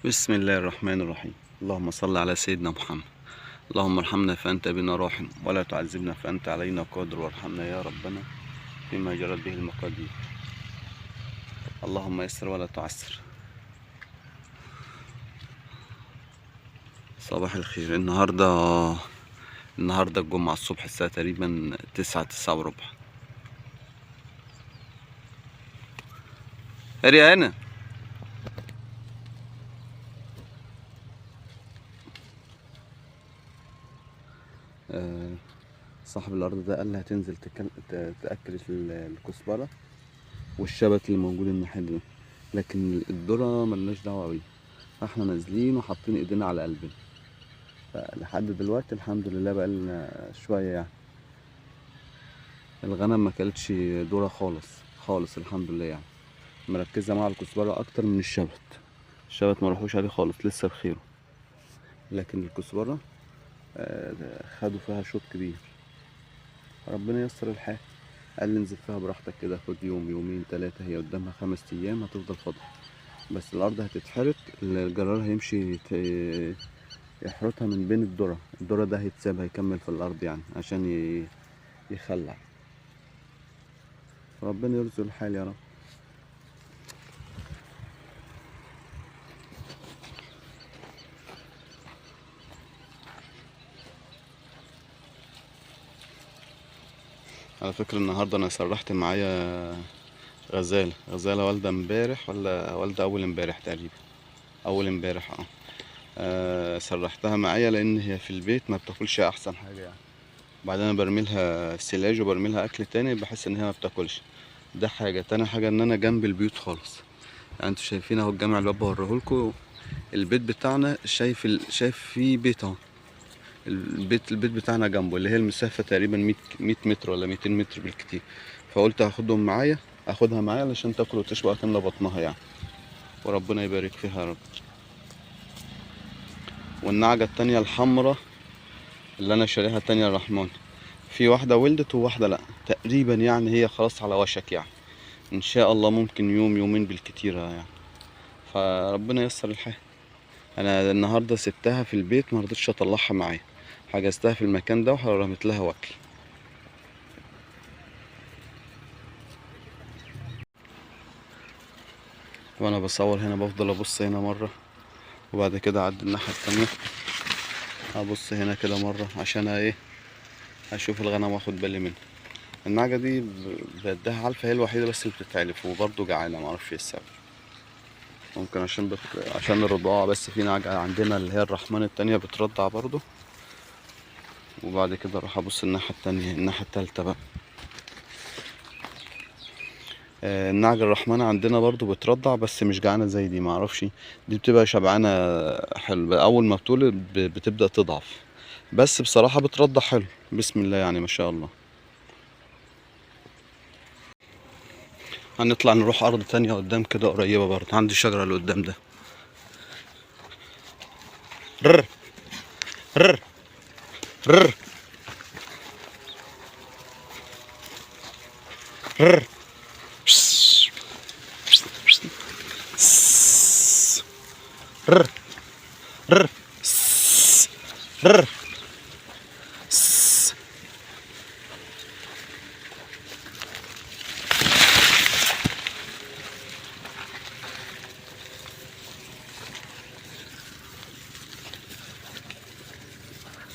بسم الله الرحمن الرحيم. اللهم صل على سيدنا محمد. اللهم ارحمنا فأنت بنا راحم، ولا تعذبنا فأنت علينا قادر، وارحمنا يا ربنا فيما جرت به المقادير. اللهم يسر ولا تعسر. صباح الخير. النهارده الجمعة الصبح، الساعة تقريبا 9، 9:15. اريا هنا. صاحب الارض ده قال لي هتنزل تاكل الكزبره والشبت اللي موجود الناحية دي، لكن الذرة ملناش دعوه بيه. فاحنا نازلين وحاطين ايدينا على قلبنا. فلحد دلوقتي الحمد لله بقالنا شوية الغنم ما كلتش ذره خالص خالص الحمد لله، مركزه مع الكزبره اكتر من الشبت. الشبت ما راحوش عليه خالص، لسه بخيره، لكن الكزبره خدوا فيها شوط كبير. ربنا ييسر الحال. قال لي انزل فيها براحتك كده، خد يوم يومين 3، هي قدامها 5 ايام هتفضل فاضية، بس الارض هتتحرت، الجرار هيمشي يحرتها من بين الذرة. الذرة ده هيتساب هيكمل في الارض عشان يخلع. ربنا يرزق الحال يا رب. على فكرة النهاردة أنا سرحت معايا غزالة، غزالة والدة امبارح ولا والدة أول امبارح تقريبا، أول امبارح. سرحتها معايا لأن هي في البيت ما بتاكلش أحسن حاجة. بعدين أنا برميلها سلاج وبرميلها أكل تاني، بحس إن هي ما بتاكلش. ده حاجة. تاني حاجة إن أنا جنب البيوت خالص، انتوا شايفين أهو الجامع اللي بوريهولكوا، البيت بتاعنا شايف فيه بيت أهو، البيت بتاعنا جنبه، اللي هي المسافة تقريبا 100 متر ولا 200 متر بالكتير. فقلت اخدها معايا علشان تاكل وتشبع وتملى بطنها. وربنا يبارك فيها يا رب. والنعجة التانية الحمراء اللي انا شاريها تانية الرحمن، في واحدة ولدت وواحدة لا، تقريبا هي خلاص على وشك، ان شاء الله ممكن يوم يومين بالكتير. فربنا ييسر الحال. انا النهارده سبتها في البيت، ما رضيتش اطلعها معايا، حجزتها في المكان ده ورميت لها واكل. وانا بصور هنا بفضل ابص هنا مرة، وبعد كده اعدي الناحية التانية ابص هنا كده مرة عشان اشوف الغنم واخد بالي منها. النعجة دي بديها علفة، هي الوحيدة بس اللي بتتعلف، وبرضه جعانة معرفش ايه السبب، ممكن عشان الرضاعة. بس في نعجة عندنا اللي هي الرحمن التانية بترضع برضه. وبعد كده اروح ابص الناحية التانية، الناحية التالتة بقى. النعجة الرحمنة عندنا برضو بترضع بس مش جعانة زي دي، معرفش، دي بتبقى شبعانة حلو، أول ما بتولد بتبدأ تضعف، بس بصراحة بترضع حلو بسم الله ما شاء الله. هنطلع نروح أرض تانية قدام كده قريبة برضو، عندي الشجرة اللي قدام ده. رر رر رر رر رر رر رر.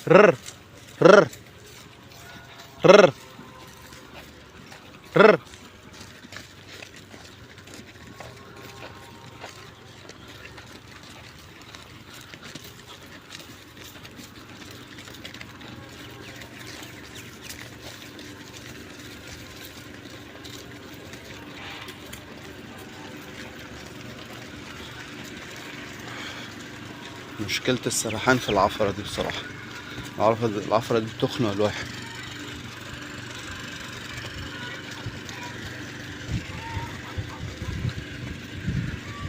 رر رر رر رر. مشكلة السرحان في العفرة دي بصراحة، العفرة دي بتخنق الواحد.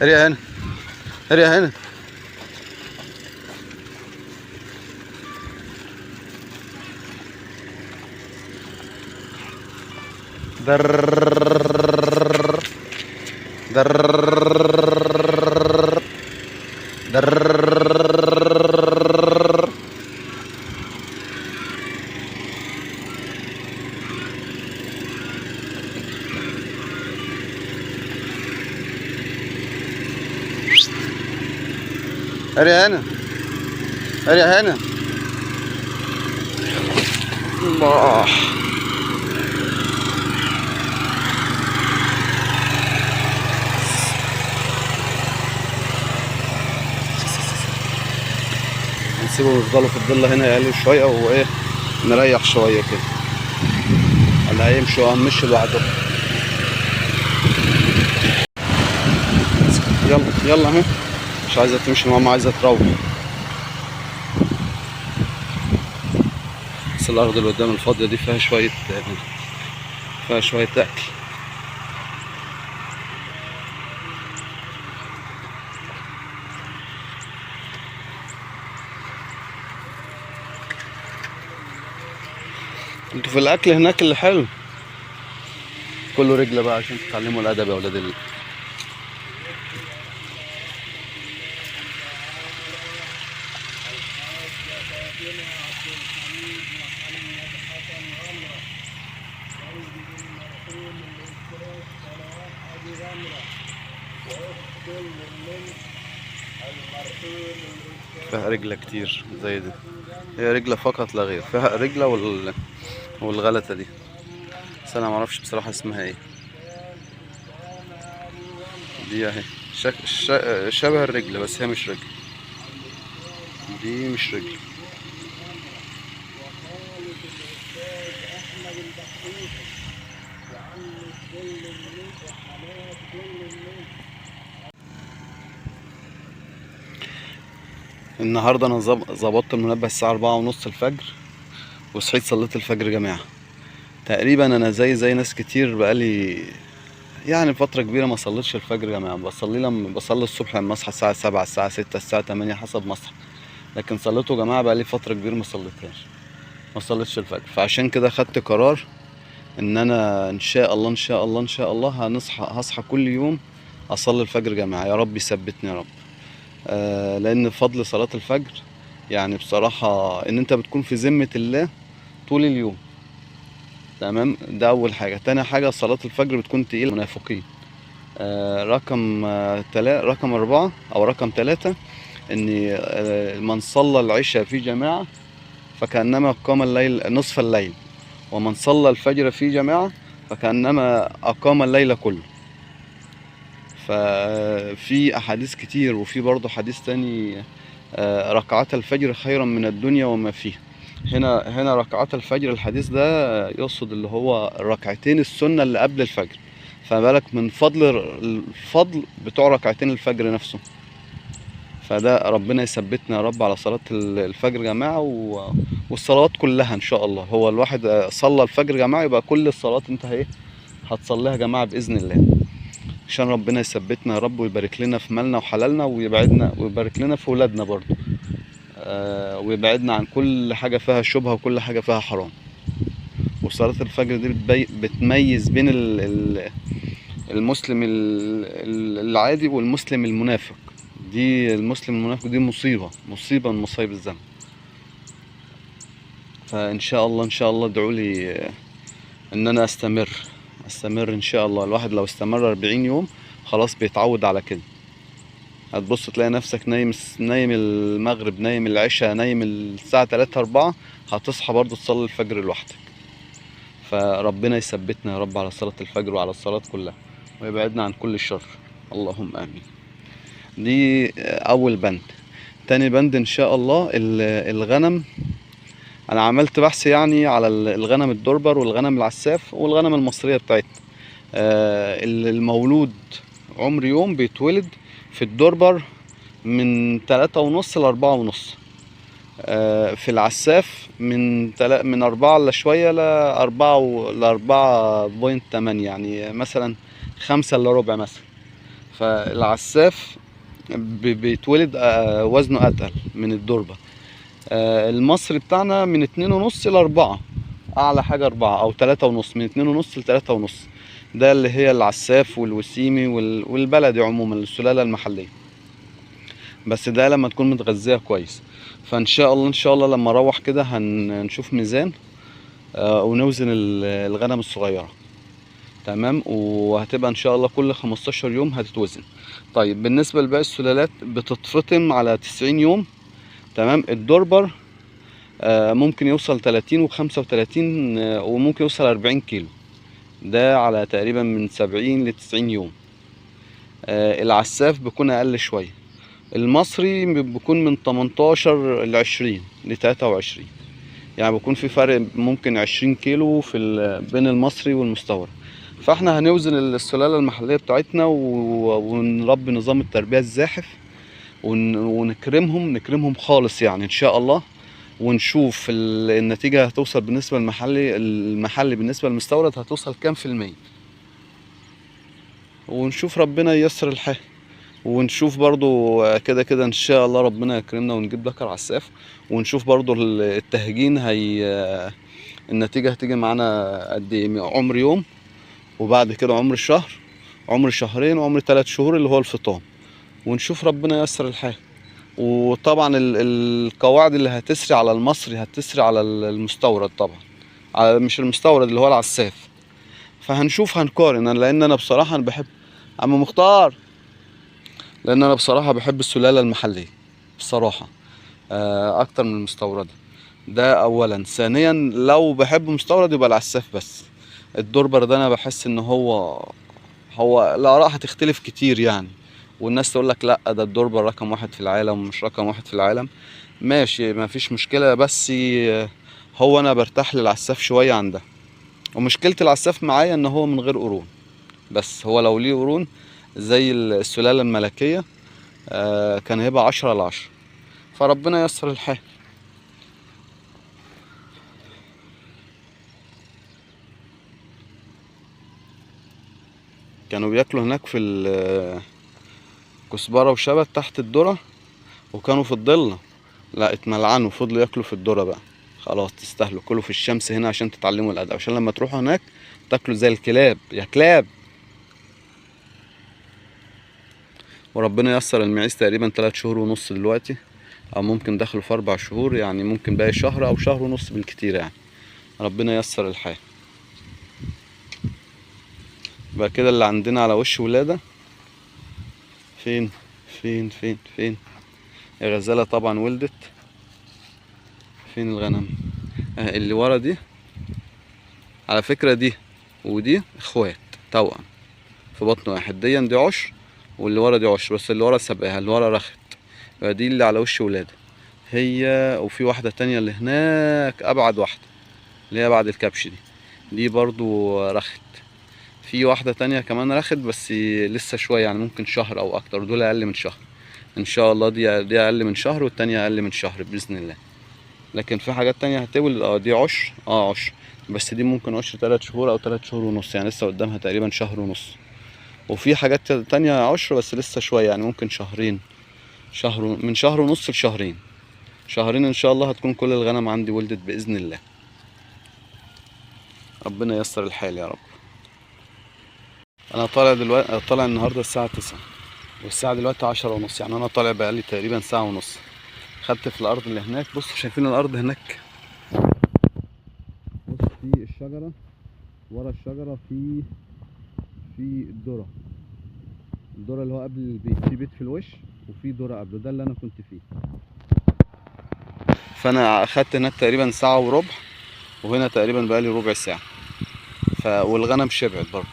اريا هنا، اريا هنا. در در اريا هنا، اريا هنا. الله. نسيبهم يفضلوا في الضلة هنا يقلوا شوية وايه، نريح شوية كده. ولا هيمشوا مشوا لوحدهم. يلا يلا اهي، مش عايزة تمشي ماما، عايزة تروح. بس الأرض اللي قدام الفاضية دي فيها شوية، فيها شوية أكل. انتوا في الأكل هناك اللي حلو كله رجلة بقى عشان تتعلموا الأدب يا ولاد ال. فيها رجلة كتير زي دي، هي رجلة فقط لا غير، فيها رجلة والغلطة دي، بس أنا معرفش بصراحة اسمها ايه. دي اهي شبه الرجل بس هي مش رجل، دي مش رجل. النهارده انا ظبطت المنبه الساعة 4:30 الفجر، وصحيت صليت الفجر يا جماعة. تقريبا انا زي ناس كتير بقالي فترة كبيرة ما صليتش الفجر يا جماعة. بصلي الصبح لما اصحى الساعة 7، الساعة 6، الساعة 8 حسب ما اصحى، لكن صليته يا جماعة بقالي فترة كبيرة ما صليتهاش، ما صليتش الفجر. فعشان كده خدت قرار ان انا ان شاء الله ان شاء الله ان شاء الله هصحى كل يوم اصلي الفجر يا جماعة. يا رب يثبتني يا رب. لان فضل صلاة الفجر بصراحة ان انت بتكون في ذمة الله طول اليوم، تمام؟ ده اول حاجة. تاني حاجة صلاة الفجر بتكون تقيلة المنافقين. رقم 4 او رقم 3، ان من صلى العشاء في جماعة فكأنما أقام الليل نصف الليل، ومن صلى الفجر في جماعة فكأنما أقام الليل كله. ففي أحاديث كتير، وفي برضه حديث تاني، ركعات الفجر خيرا من الدنيا وما فيها. هنا ركعات الفجر الحديث ده يقصد اللي هو الركعتين السنة اللي قبل الفجر، فما بالك من فضل الفضل بتوع ركعتين الفجر نفسه. فده ربنا يثبتنا يا رب على صلاة الفجر يا جماعة، والصلوات كلها إن شاء الله. هو الواحد صلى الفجر يا جماعة يبقى كل الصلوات انت هتصليها يا جماعة بإذن الله، عشان ربنا يثبتنا يا رب ويبارك لنا في مالنا وحلالنا، ويبعدنا ويبارك لنا في ولادنا برضو، ويبعدنا عن كل حاجة فيها شبهة وكل حاجة فيها حرام. وصلاة الفجر دي بتميز بين المسلم العادي والمسلم المنافق. دي المسلم المنافق دي مصيبة، مصيبة من مصايب الزمن. فإن شاء الله إن شاء الله ادعوا لي إن أنا أستمر إن شاء الله. الواحد لو استمر 40 يوم خلاص بيتعود على كده. هتبص تلاقي نفسك نايم المغرب، نايم العشاء، نايم الساعة 3 4، هتصحى برضو تصلي الفجر لوحدك. فربنا يثبتنا يا رب على صلاة الفجر وعلى الصلاة كلها، ويبعدنا عن كل الشر، اللهم آمين. دي أول بند. تاني بند إن شاء الله الغنم. أنا عملت بحث على الغنم الدربر والغنم العساف والغنم المصرية بتاعتنا. المولود عمر يوم بيتولد في الدربر من تلاتة ونص لأربعة ونص، في العساف من أربعة إلا شوية لأربعة لأربعة بوينت تمانية، يعني مثلا 5 إلا ربع مثلا. فالعساف بيتولد وزنه أتقل من الدربة. المصري بتاعنا من اتنين ونص لأربعة، أعلى حاجة أربعة أو تلاتة ونص، من اتنين ونص لتلاتة ونص. ده اللي هي العساف والوسيمي والبلدي عموما، السلالة المحلية. بس ده لما تكون متغذية كويس. فإن شاء الله إن شاء الله لما أروح كده هنشوف ميزان، ونوزن الغنم الصغيرة. تمام، وهتبقى ان شاء الله كل 15 يوم هتتوزن. طيب بالنسبة لباقي السلالات بتتفطم على 90 يوم. تمام، الدوربر ممكن يوصل 30 و35، وممكن يوصل 40 كيلو، ده على تقريبا من 70 ل 90 يوم. العساف بيكون اقل شوية. المصري بيكون من 18 ل 20 ل 23، يعني بيكون في فرق ممكن 20 كيلو في بين المصري والمستورد. فاحنا هنوزن السلالة المحلية بتاعتنا ونربي نظام التربية الزاحف ونكرمهم، نكرمهم خالص يعني ان شاء الله، ونشوف النتيجة هتوصل بالنسبة للمحلي، المحلي بالنسبة للمستورد هتوصل كام في المية، ونشوف ربنا ييسر الحال. ونشوف برضو كده كده ان شاء الله ربنا يكرمنا ونجيب ذكر عساف، ونشوف برضو التهجين هي النتيجة هتيجي معانا قد ايه، عمر يوم، وبعد كده عمر شهر، عمر شهرين، وعمر 3 شهور اللي هو الفطام، ونشوف ربنا ييسر الحال. وطبعا القواعد اللي هتسري على المصري هتسري على المستورد طبعا، على مش المستورد اللي هو العساف. فهنشوف هنقارن، لان انا بصراحة انا بحب عم مختار، لان انا بصراحة بحب السلالة المحلية بصراحة، اكتر من المستوردة. ده اولا. ثانيا لو بحب مستورد يبقى العساف بس. الدوربر ده انا بحس ان هو الاراء هتختلف كتير يعني، والناس تقول لك لا ده الدوربر رقم 1 في العالم ومش رقم 1 في العالم. ماشي ما فيش مشكلة، بس هو انا برتاح للعساف شوية عن ده. ومشكلة العساف معايا ان هو من غير قرون، بس هو لو ليه قرون زي السلالة الملكية، كان هيبقى 10 على 10. فربنا ييسر الحال. كانوا بياكلوا هناك في كزبرة وشبت تحت الذرة، وكانوا في الضلة، لا اتملعنوا فضلوا ياكلوا في الذرة بقى. خلاص تستاهلوا، كلوا في الشمس هنا عشان تتعلموا الأدب، عشان لما تروحوا هناك تاكلوا زي الكلاب يا كلاب. وربنا ييسر. المعيز تقريبا 3 شهور ونص دلوقتي، او ممكن دخلوا في 4 شهور، يعني ممكن باقي شهر او شهر ونص بالكتير يعني. ربنا ييسر الحال. بقى كده اللي عندنا على وش ولادة فين فين فين فين؟ الغزالة طبعا ولدت. فين الغنم؟ اللي ورا دي على فكرة، دي ودي اخوات توأم في بطن واحد. دي عشر، واللي ورا دي عشر، بس اللي ورا سبقها، اللي ورا رخت. دي اللي على وش ولادة هي، وفي واحدة تانية اللي هناك أبعد واحدة اللي هي بعد الكبش دي برضو رخت. في واحدة تانية كمان رخت بس لسه شوية، يعني ممكن شهر أو أكتر، دول أقل من شهر إن شاء الله. دي أقل من شهر، والتانية أقل من شهر بإذن الله. لكن في حاجات تانية هتولد، دي عشر، عشر، بس دي ممكن عشر 3 شهور أو 3 شهور ونص، يعني لسه قدامها تقريبا شهر ونص. وفي حاجات تانية عشر بس لسه شوية، يعني ممكن شهرين، شهر من شهر ونص لشهرين، شهرين إن شاء الله هتكون كل الغنم عندي ولدت بإذن الله. ربنا ييسر الحال يا رب. أنا طالع دلوقتي، طالع النهاردة الساعة 9 والساعة دلوقتي عشرة ونص، يعني أنا طالع بقالي تقريبا ساعة ونص. خدت في الأرض اللي هناك، بصوا شايفين الأرض هناك، بص في الشجرة، ورا الشجرة في الذرة، الذرة اللي هو قبل البيت، في بيت في الوش وفي ذرة قبله، ده اللي أنا كنت فيه. فأنا أخدت هناك تقريبا ساعة وربع، وهنا تقريبا بقالي ربع ساعة. والغنم شبعت برضو،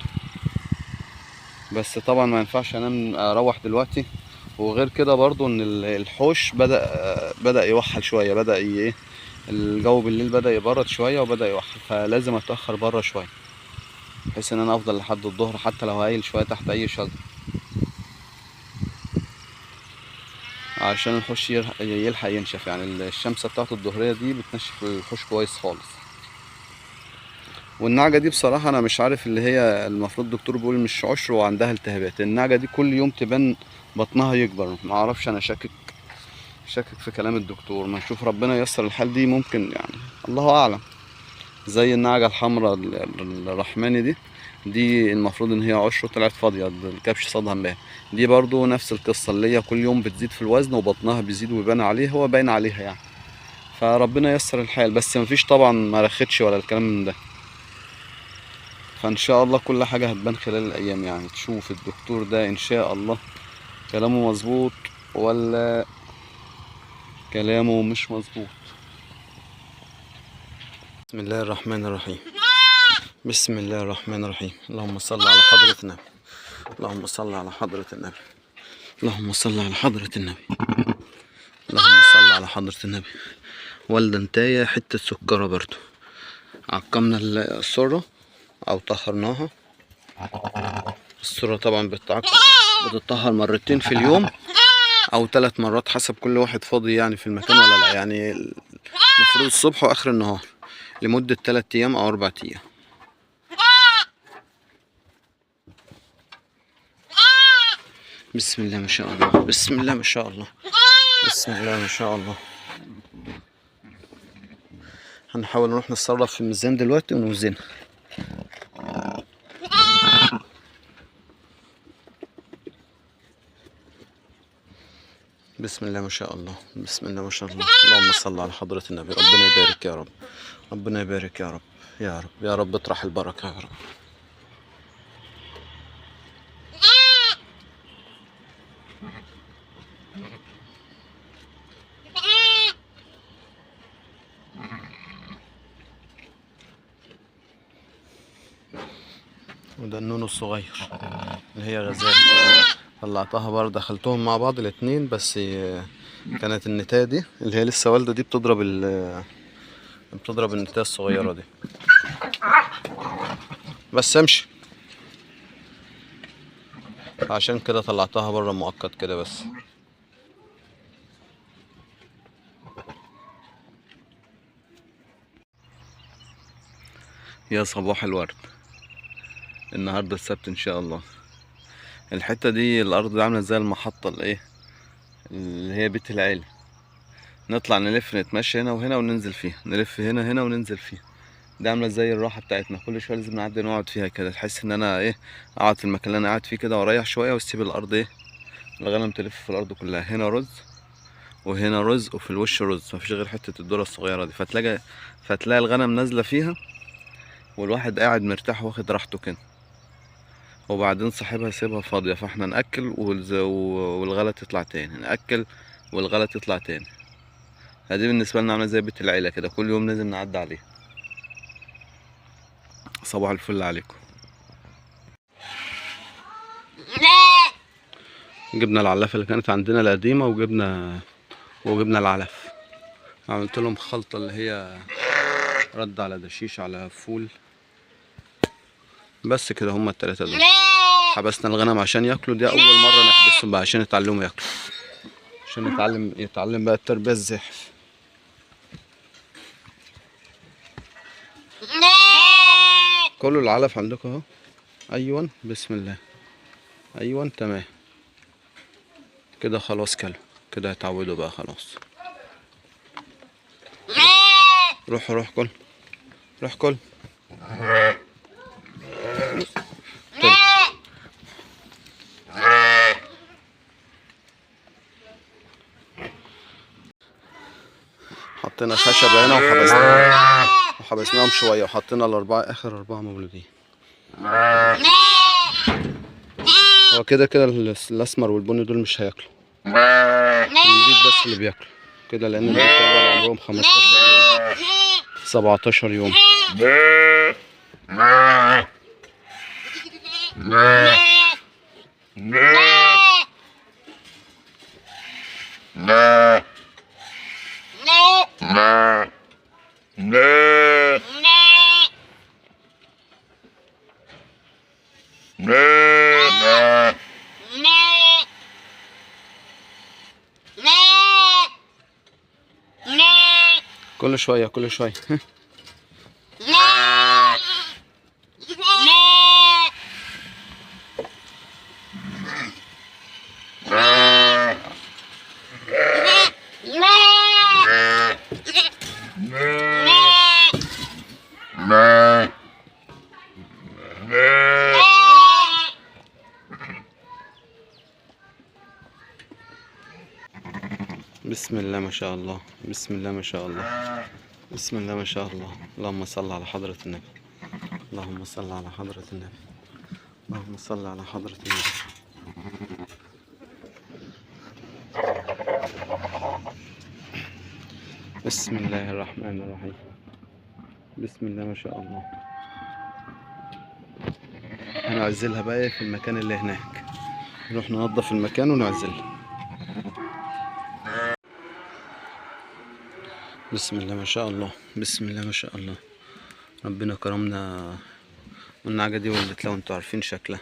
بس طبعا ما ينفعش انام اروح دلوقتي. وغير كده برضو ان الحوش بدأ يوحل شوية، بدأ ايه، الجو بالليل بدأ يبرد شوية وبدأ يوحل، فلازم اتأخر بره شوية بحيث ان انا افضل لحد الظهر، حتى لو هايل شوية تحت اي شجر، عشان الحوش يلحق ينشف. يعني الشمسة بتاعته الظهرية دي بتنشف الحوش كويس خالص. والنعجة دي بصراحة أنا مش عارف، اللي هي المفروض الدكتور بيقول مش عشر وعندها التهابات، النعجة دي كل يوم تبان بطنها يكبر، ما أعرفش، أنا شاكك في كلام الدكتور. ما نشوف ربنا ييسر الحال، دي ممكن يعني الله أعلم. زي النعجة الحمراء الرحماني دي المفروض إن هي عشر وطلعت فاضية، الكبش صادها امبارح. دي برضو نفس القصة، اللي هي كل يوم بتزيد في الوزن وبطنها بيزيد ويبان عليها، هو باين عليها يعني. فربنا ييسر الحال، بس مفيش طبعا ما رختش ولا الكلام من ده. فان شاء الله كل حاجة هتبان خلال الايام، يعني تشوف الدكتور ده ان شاء الله كلامه مظبوط ولا كلامه مش مظبوط. بسم الله الرحمن الرحيم. بسم الله الرحمن الرحيم. اللهم صل على حضرة النبي. اللهم صل على حضرة النبي. اللهم صل على حضرة النبي. اللهم صل على حضرة النبي. والدة انتاية حتة سكرة برضو. عقمنا السرة او طهرناها. السرة طبعا بتطهر مرتين في اليوم او 3 مرات حسب كل واحد فاضي يعني في المكان ولا لا. يعني المفروض الصبح واخر النهار لمدة 3 ايام او 4 ايام. بسم الله ما شاء الله. بسم الله ما شاء الله. بسم الله ما شاء الله. هنحاول نروح نتصرف في الميزان دلوقتي ونوزنها. بسم الله ما شاء الله. بسم الله ما شاء الله. اللهم صل على حضرة النبي. ربنا يبارك يا رب. ربنا يبارك يا رب. يا رب يا رب اطرح البركة يا رب. وده النونو الصغير اللي هي غزالة، طلعتها برضه، دخلتهم مع بعض الاتنين، بس كانت النتاية دي اللي هي لسه والدة دي بتضرب النتاية الصغيرة دي. بس امشي، عشان كده طلعتها بره مؤقت كده بس. يا صباح الورد. النهارده السبت ان شاء الله. الحته دي الارض عامله زي المحطه اللي هي بيت العيله. نطلع نلف نتمشى هنا وهنا وننزل فيها، نلف هنا هنا وننزل فيها. دي عامله زي الراحه بتاعتنا، كل شويه لازم نعدي نقعد فيها كده. تحس ان انا اقعد في المكان اللي انا قاعد فيه كده واريح شويه، واسيب الارض الغنم تلف في الارض كلها. هنا رز وهنا رز وفي الوش رز، مفيش غير حته الذره الصغيره دي. فتلاقي الغنم نازله فيها والواحد قاعد مرتاح واخد راحته كده. وبعدين صاحبها سيبها فاضية، فاحنا نأكل والغلة تطلع تاني، نأكل والغلة تطلع تاني. هذه بالنسبة لنا عاملة زي بيت العيلة كده، كل يوم لازم نعدي عليه. صباح الفل عليكم. جبنا العلافة اللي كانت عندنا القديمة، وجبنا العلف. عملت لهم خلطة اللي هي رد على دشيش على فول، بس كده. هما التلاتة دول حبسنا الغنم عشان ياكلوا. دي اول مرة نحبسهم بقى عشان يتعلموا ياكلوا، عشان يتعلم بقى التربية الزحف. كله العلف عندكم اهو. ايوه بسم الله. ايوه تمام كده، خلاص كلوا كده، هيتعودوا بقى خلاص. روح روح كل، روح كل. طيب. حطينا خشب هنا وحبسناهم شوية، وحطينا الأربعة، آخر 4 مولودين. هو كده كده الأسمر والبني دول مش هياكلوا، البيض بس اللي بياكلوا كده، لأن البيض عمرهم 15 يوم 17 يوم. كل شوية كل شوية. بسم الله ما شاء الله، بسم الله ما شاء الله، بسم الله ما شاء الله. اللهم صل على حضرة النبي. اللهم صل على حضرة النبي، اللهم صل على حضرة النبي. بسم الله الرحمن الرحيم. بسم الله ما شاء الله. هنعزلها بقى في المكان اللي هناك، نروح ننظف المكان ونعزلها. بسم الله ما شاء الله، بسم الله ما شاء الله. ربنا كرمنا والنعجة دي ولدت، لو انتوا عارفين شكلها.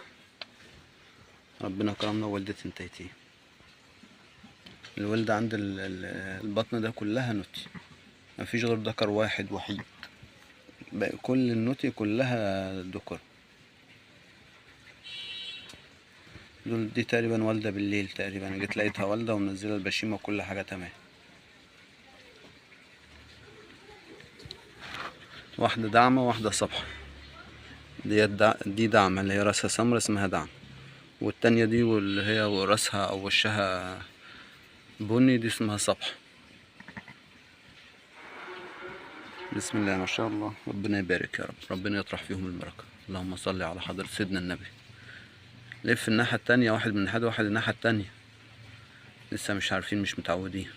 ربنا كرمنا وولدت انتيتين. الولدة عند البطن ده كلها نوتي، مفيش غير ذكر واحد وحيد، باقي كل النوتي كلها ذكر. دول دي تقريبا والدة بالليل تقريبا، انا جيت لقيتها والدة ومنزلة البشيمة وكل حاجة تمام. واحدة داعمة واحدة صبحة. دي داعمة اللي هي راسها سمرة اسمها داعمة، والتانية دي واللي هي راسها او وشها بني دي اسمها صبحة. بسم الله ما شاء الله، ربنا يبارك يا رب، ربنا يطرح فيهم البركة. اللهم صل على حضرة سيدنا النبي. لف الناحية التانية، واحد من ناحية واحد الناحية التانية، لسه مش عارفين، مش متعودين.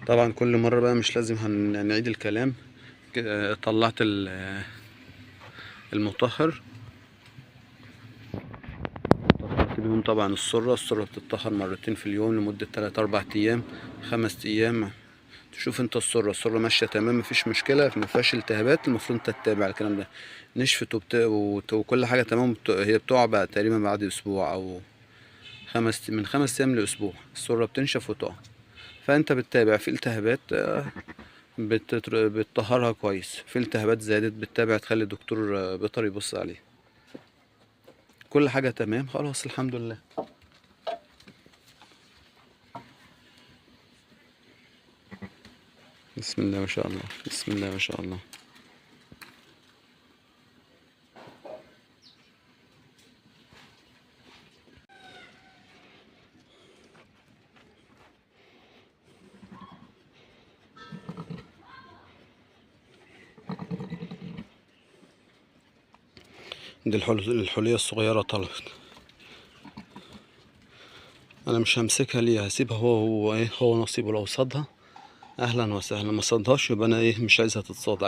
طبعا كل مرة بقى مش لازم هنعيد الكلام. طلعت المطهر، طهرت بيهم طبعا السرة. السرة بتطهر مرتين في اليوم لمدة 3 4 ايام 5 ايام. تشوف انت السرة ماشية تمام، مفيش مشكلة، ما فيهاش التهابات، المفروض انت تتابع الكلام ده. نشفت وكل حاجة تمام، هي بتقع بقى تقريبا بعد اسبوع او من 5 ايام لاسبوع السرة بتنشف وتقع. فانت بتتابع في التهابات، بتطهرها كويس. في التهابات زادت بتتابع، تخلي الدكتور بيطري يبص عليه. كل حاجة تمام خلاص الحمد لله. بسم الله ما شاء الله، بسم الله ما شاء الله. دي الحلية الصغيرة طلعت، انا مش همسكها ليه، هسيبها هو ايه، هو نصيبه. لو صادها اهلا وسهلا، ما صادهاش يبقى انا ايه مش عايزها تتصاد،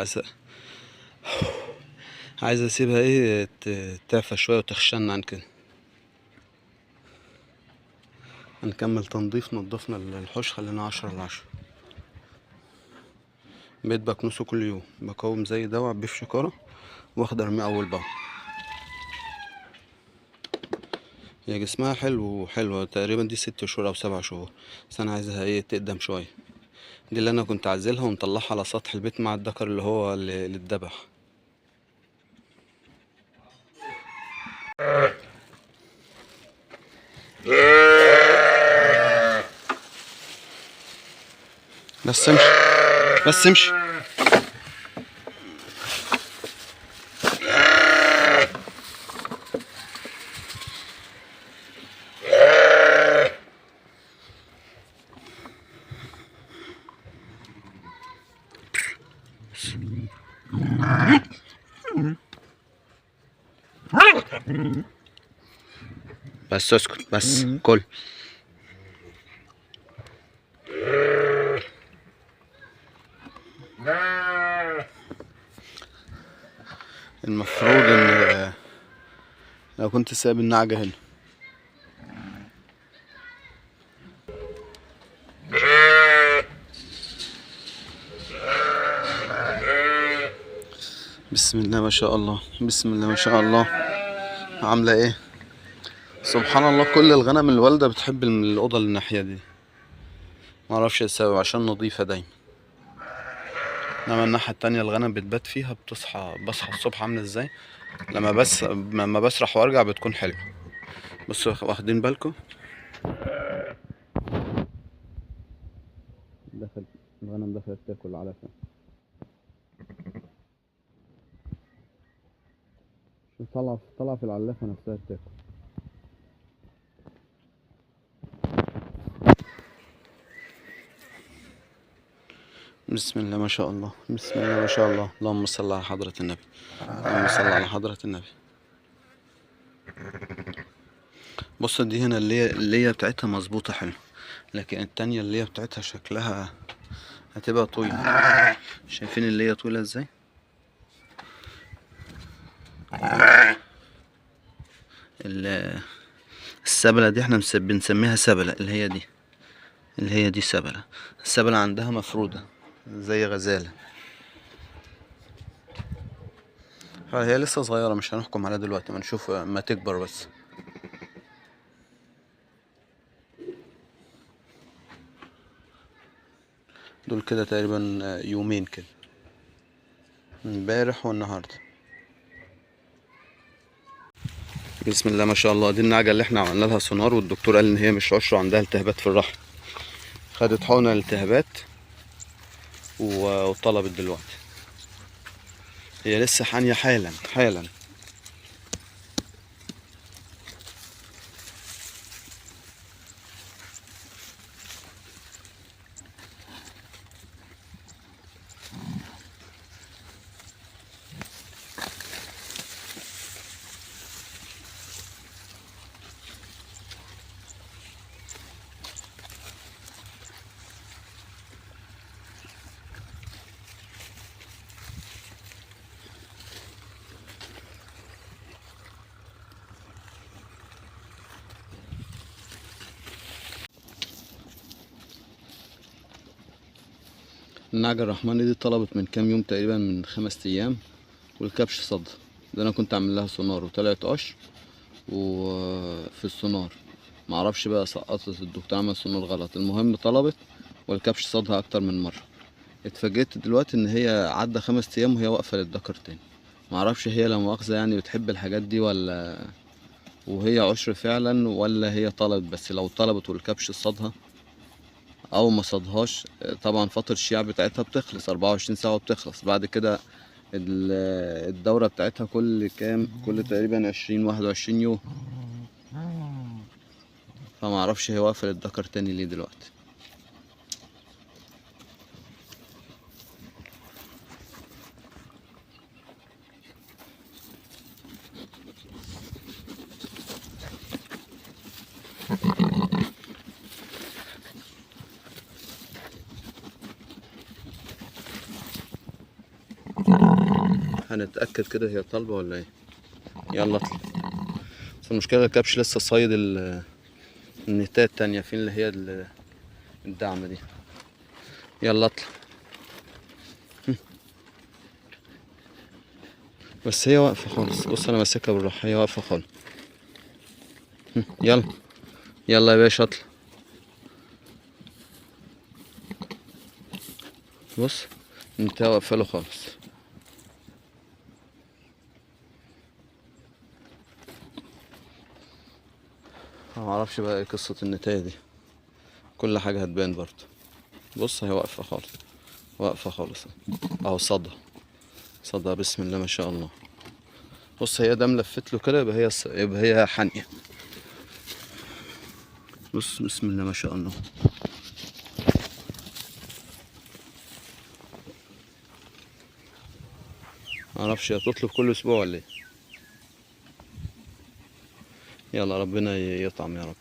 عايز اسيبها ايه تعفى شوية وتخشن عن كده. هنكمل تنظيف. نضفنا الحوش، خلينا 10 ل 10. بقيت بكنسه كل يوم، بقوم زي ده وأعبيه في شكارة واخد ارميه اول باول. هي جسمها حلو وحلوة تقريبا، دي 6 شهور او 7 شهور، بس انا عايزها ايه تقدم شوية. دي اللي انا كنت عازلها ومطلعها على سطح البيت مع الذكر اللي هو اللي اتذبح. بس امشي، بس امشي. بس اسكت، بس كل. المفروض ان لو كنت سايب النعجة هنا. بسم الله ما شاء الله، بسم الله ما شاء الله. عاملة ايه؟ سبحان الله، كل الغنم الوالدة بتحب الأوضة اللي الناحية دي، معرفش ايه السبب، عشان نظيفة دايما. انما الناحية التانية الغنم بتبات فيها، بصحى الصبح عاملة ازاي، لما بسرح وارجع بتكون حلوة. بصوا واخدين بالكم، دخل الغنم، دخلت تاكل علفة. شوف طلع في العلافة نفسها بتاكل. بسم الله ما شاء الله، بسم الله ما شاء الله، اللهم صل على حضرة النبي، اللهم صل على حضرة النبي. بص دي هنا اللي هي بتاعتها مظبوطة حلو، لكن التانية اللي هي بتاعتها شكلها هتبقى طويلة. شايفين اللي هي طويلة ازاي؟ السبلة دي احنا بنسميها سبلة، اللي هي دي سبلة. السبلة عندها مفرودة زي غزالة، فهي لسه صغيرة مش هنحكم عليها دلوقتي، ما نشوف ما تكبر بس. دول كده تقريبا يومين كده، امبارح والنهارده. بسم الله ما شاء الله. دي النعجة اللي احنا عملنا لها سونار، والدكتور قال ان هي مش عشر وعندها التهابات في الرحم، خدت حقنة التهابات وطلبت دلوقتي. هي لسه حانية حالا حالا. النعجة الرحماني دي طلبت من كام يوم تقريبا، من 5 أيام، والكبش صد. ده أنا كنت عامل لها سونار وطلعت قشر، وفي السونار معرفش بقى سقطت، الدكتور عمل سونار غلط. المهم طلبت والكبش صدها أكتر من مرة. اتفاجئت دلوقتي إن هي عدى 5 أيام وهي واقفة للذكر تاني. معرفش هي لا مؤاخذة بتحب الحاجات دي ولا وهي عشر فعلا، ولا هي طلبت. بس لو طلبت والكبش صدها او ما صدهاش، طبعا فترة الشياع بتاعتها بتخلص 24 ساعة وبتخلص. بعد كده الدورة بتاعتها كل كام، كل تقريبا 20 21 يوم. فما اعرفش هي واقفة للذكر تاني ليه دلوقتي. هنتأكد كده هي طالبة ولا ايه. يلا اطلع. بس المشكلة الكبش لسه صايد النتاية التانية، فين اللي هي الدعم دي. يلا اطلع. بس هي واقفة خالص. بص انا ماسكها بالراحة، هي واقفة خالص. يلا يلا يا باشا اطلع. بص انت واقفة له خالص. ما اعرفش بقى ايه قصة النتاية دي، كل حاجة هتبان برضه. بص هي واقفة خالص، واقفة خالص اهو. صدى صدى، بسم الله ما شاء الله. بص هي دام لفت له كده يبقى هي حانية. بص بسم الله ما شاء الله. ما اعرفش هي تطلب كل اسبوع ولا ايه. يلا ربنا يطعم يا رب.